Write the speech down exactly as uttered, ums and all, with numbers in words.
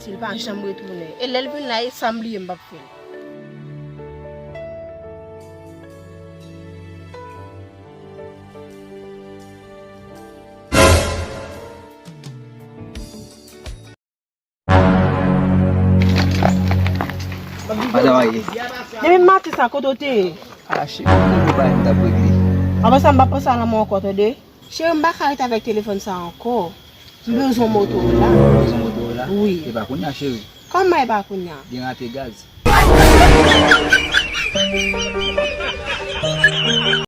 Si l pa janm retounen. E lè l vin la, e sa m bliye m p ap fè l. Madan Marie. Depi maten sa, kote w te ye? A, cheri, m gen bagay m t ap regle. Apre sa, m pa panse a lanmou ankò, tande. Cheri, m pa ka ret avèk telefòn sa ankò. M bezwen Motorola. Ou bezwen Motorola? Wi. E pa kounye a, cheri. Kòman e pa kounye a? Gen rate gaz.